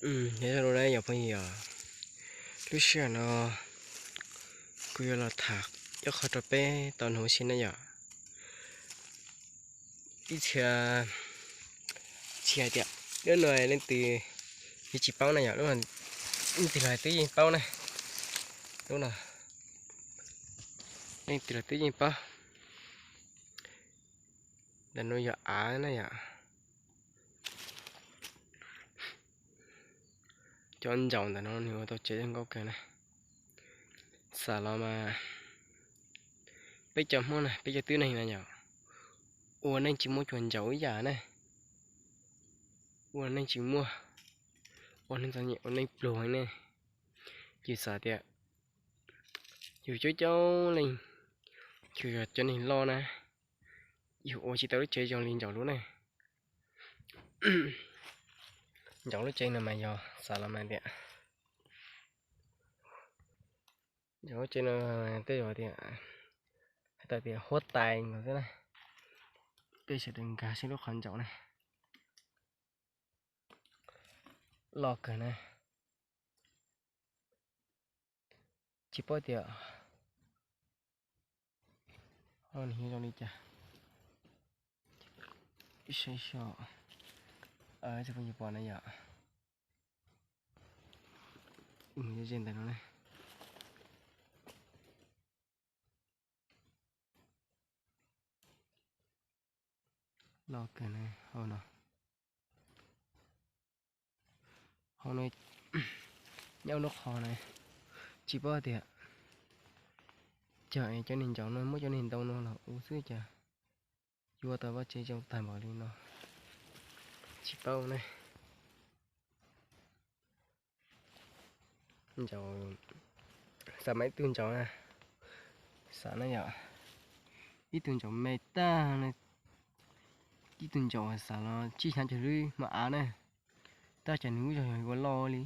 Nyob zoo na yom phooj ywg, lub sij hawm no kuv yuav los tham ib qho rau peb tau hnov si na yom. Ib txhia tsis hais tias lub no leej twg yeej tsis paub na yom, leej twg los twb yeej paub na. Lub no leej twg los twb yeej paub. Ntawm no yog av na yom. Cov ntsaum ntawm no nws ua tau tsev zoo nkauj kawg na. Xam los mas peb cov Hmoob na, peb cov tib neeg na yom, ua neej tsis muaj cov ntsaum ib yam na. Ua neej tsis muaj, ua neej txom nyem, ua neej pluag heev ne. Yus xav tias yus coob coob leej, yus yog cov neeg loj na, yus ua tsis tau lub tsev zoo li ntsaum lub ne. Ntsaum lub tsev no mas yog xam los mas tias, ntsaum lub tsev no tej zaum tias, hais tau tias huab tais nkaus xwb na. Peb sawv daws nkag saib lub qhov ntsaum na. Loj kawg na. Tsis paub tias ho nws zoo li cas. Saib so, phooj ywg pom na yom. Ze ntawm no ne. Loj kawg na, hauv no. Hauv no nyob lub qhov na, tsis paub tias cog es cov niag ntsaum no muab cov niag ntoo no los ua xwb cas yuav tau vaj tsev zoo tag npaum li no, tsis paub ne. Ntsaum, xam mas ib tug ntsaum na, xam na yom, ib tug ntsaum me tag, ib tug ntsaum xam los tsib hnyav cuag lub hmo av na, tab sis nws lub zog yog ua loj li,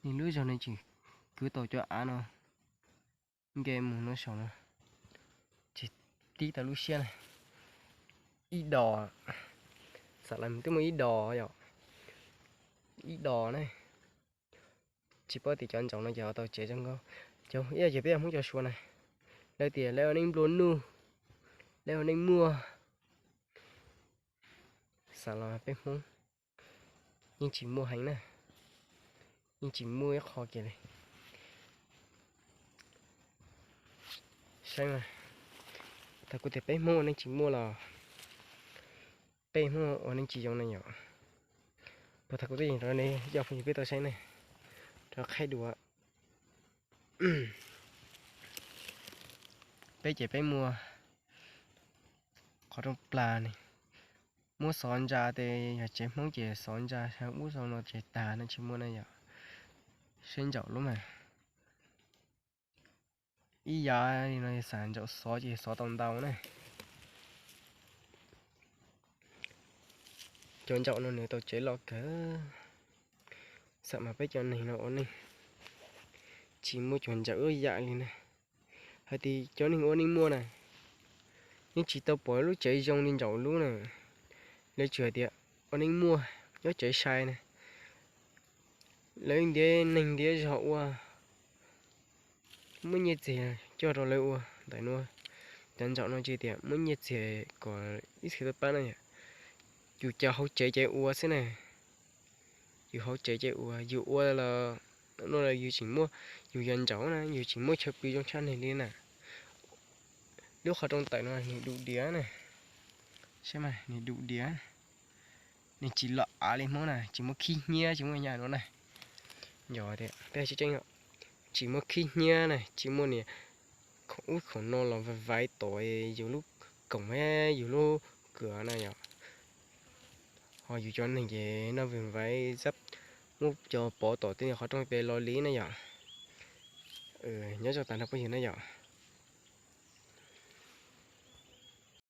nws lub zog nws tseem kwv tau cov av no nce mus no saum no, tsis tib tau lub siab na. Ib dos, xam los twb muaj ib dos yom, ib dos na. Tsis paub tias cov ntsaum no ces ho tau tsev zoo nkauj. Cov ib yam ces peb yog Hmoob cov Suav na, lawv tias lawv ua neej nplua nuj, lawv ua neej muaj. Xam los peb Hmoob yeej tsis muaj heev na, yeej tsis muaj ib qho kiag li. Saib mas, thaum kuv tias peb Hmoob ua neej tsis muaj los peb Hmoob ua neej tsis zoo na yom. Puas thaum kuv twb yeej rau nej cov phooj ywg peb tau saib ne, rov qhaib dua. Peb ces peb muaj qhov rooj plag ne, muab xov ntsa tes yog tsev Hmoob ces xov ntsa ub xov no ces tag no tsis muaj na yom. Saib ntsaum lub mas ib yav li no xav ntsaum xov ces xov tau ntau na. Cov ntsaum no nws tau tsev loj kawg. Xam mas peb cov neeg no ua neej tsis muaj cov ntsaum ib yam li na. Hais tias cov neeg ua neej muaj na, yeej tsis tau pom lub tsev zoo li ntsaum lub na. Lawv tsuas hais tias ua neej muaj, nyob tsev sai na. Lawv ntiav neeg ntiav zog ua, muab nyiaj txiag coj rau lawv ua ntawm no. Cov ntsaum no ces tias muab nyiaj txiag kom ib txhia tuaj pab na yom. Yus cov hauv tsev ces ua xwb na. Yus hauv tsev ces ua, yus ua los no los yus tseem muaj, yus yog ntsaum na yus tseem muaj chaw pw zoo tshaj neeg li na. Lub qhov rooj tawm no nws du diav na, saib mas nws du diav, nws tsis lom av li Hmoob na, tsis muaj khib hnyiab tsis muaj nyaj no na. Yog tias peb tseeb tseeb, tsis muaj khib hnyiab na, tsis muaj niag khoom ub khoom no los vaiv vaiv tom yus lub koom thiab yus lub kwm na yom. Ho yus cov neeg ces noj vaiv vaiv xab, muab cov pov tom tej niag qhov rooj tes los li na yom. Nyob zoo tag nrho phooj ywg na yom.